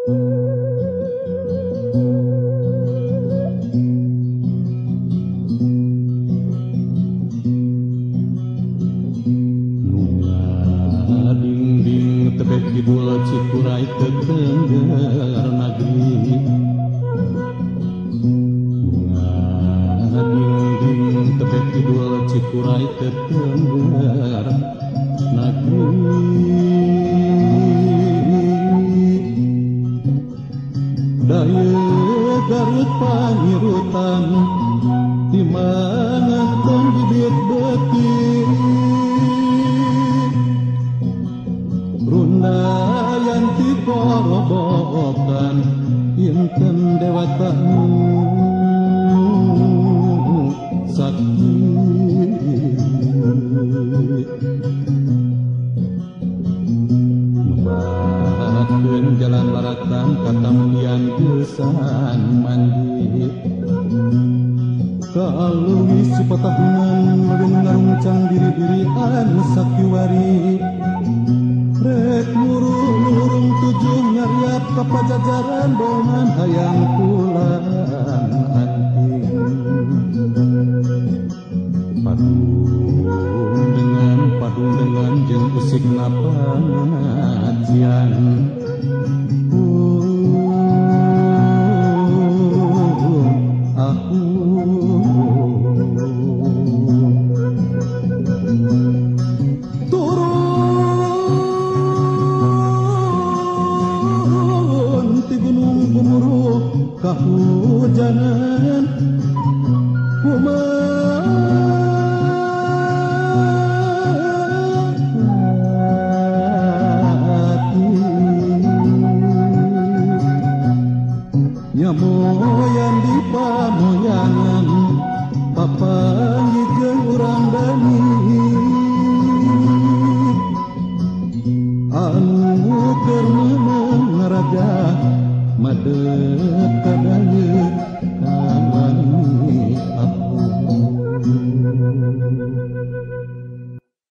Dingding tebet kidul Cikuray tetengger nagri. Dingding tebet kidul Cikuray tetengger nagri. Daye Garut pangirutan di mana tong bibit beti. Rundayanti korobokan inten dewatamu sakti. Membahakeun jalan baratan katampian gesan mandi. Kaluwi supatahunan leuweung ngarungcang diri-diri anu sakiwari. Rek murung tujuh nyariap ka pajajaran bongan hayang pulang anting. Padung dengan jeung usik napangajian. Aku kahujanan kumati nyamoyan di pamoyangan papanggih jeung urang dani anu keur meunang ngaraja madeg.